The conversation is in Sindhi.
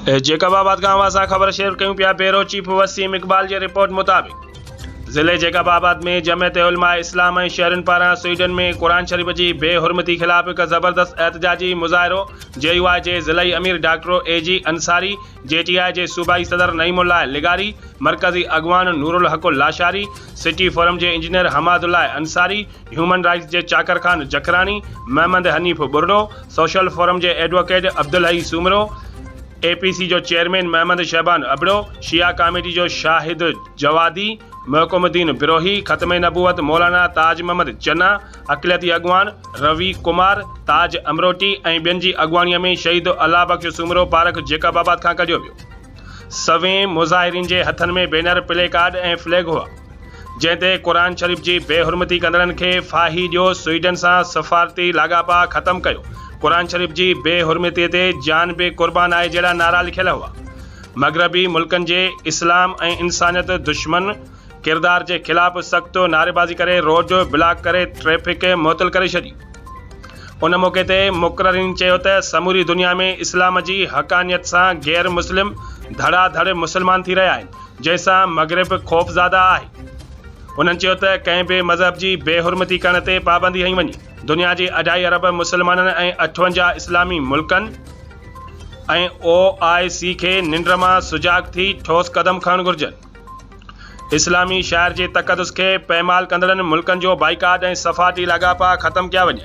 جيڪب آباد کان اوهان سان خبر شيئر ڪيون پيا بيورو چيف وسيم اقبال جي رپورٽ مطابق ضلعي جيڪب آباد ۾ جمعيت علماء اسلام ۽ شهرين پاران سوئيڊن ۾ قرآن شريف جي بي حرمتي خلاف هڪ زبردست احتجاجي مظاهرو جي يو آء جي ضلعي امير doctor A G Ansari, J T I جي صوبائي صدر نعيم الله لغاري، مرڪزي اڳواڻ نورالحق لاشاري، سٽي فورم جي انجنيئر حماد الله انصاري، هيومن رائٽس جي چاڪر خان جکراڻي، محمد حنيف ٻرڙو، سوشل فورم جي advocate Abdulhai Soomro, A P C جو چيئرمين محمد شعبان ابڙو، شيعا ڪاميٽي جو شاهد جوادي، محڪم الدين بروهي، ختم نبوت مولانا تاج محمد چنا، اقليتي اڳواڻ روي ڪمار، تاج امروٽي ۽ ٻين جي اڳواڻي ۾ شهيد الله بخش سومرو پارڪ جيڪب آباد کان ڪڍيو ويو. سوين مظاهرين جي هٿن ۾ بينر، پلي ڪارڊ ۽ فليگ هئا. جنهن تي قرآن شريف جي بي حرمتي ڪندڙن کي ڦاهي ڏيو، سوئيڊن سان سفارتي لاڳاپا ختم ڪيو، قرآن شريف جي بي حرمتي تي جان به قربان آهي جهڙا نعرا لکيل هئا. مغربي ملڪن جي اسلام ۽ انسانيت دشمن ڪردار جي خلاف سخت نعريبازي ڪري روڊ بلاڪ ڪري ٽريفڪ معطل ڪري ڇڏي. ان موقعي تي مقررين چيو ته سموري دنيا ۾ اسلام جي حقانيت سان غير مسلم ڌڙا ڌڙ مسلمان ٿي رهيا آهن جنهن سان مغرب خوفزده آهي. هنن چيو ته ڪنهن به مذهب جي بي حرمتي ڪرڻ تي پابندي هنئي وڃي. دنيا جي اڍائي ارب مسلمانن ۽ 58 اسلامي ملڪن ۽ او آء سي کي ننڊ مان سجاڳ ٿي ٺوس قدم کڻڻ گهرجن. اسلامي شاعر جي تقدس کي پيمال ڪندڙن ملڪن جو بائيڪاٽ ۽ سفارتي لاڳاپا ختم ڪيا وڃن.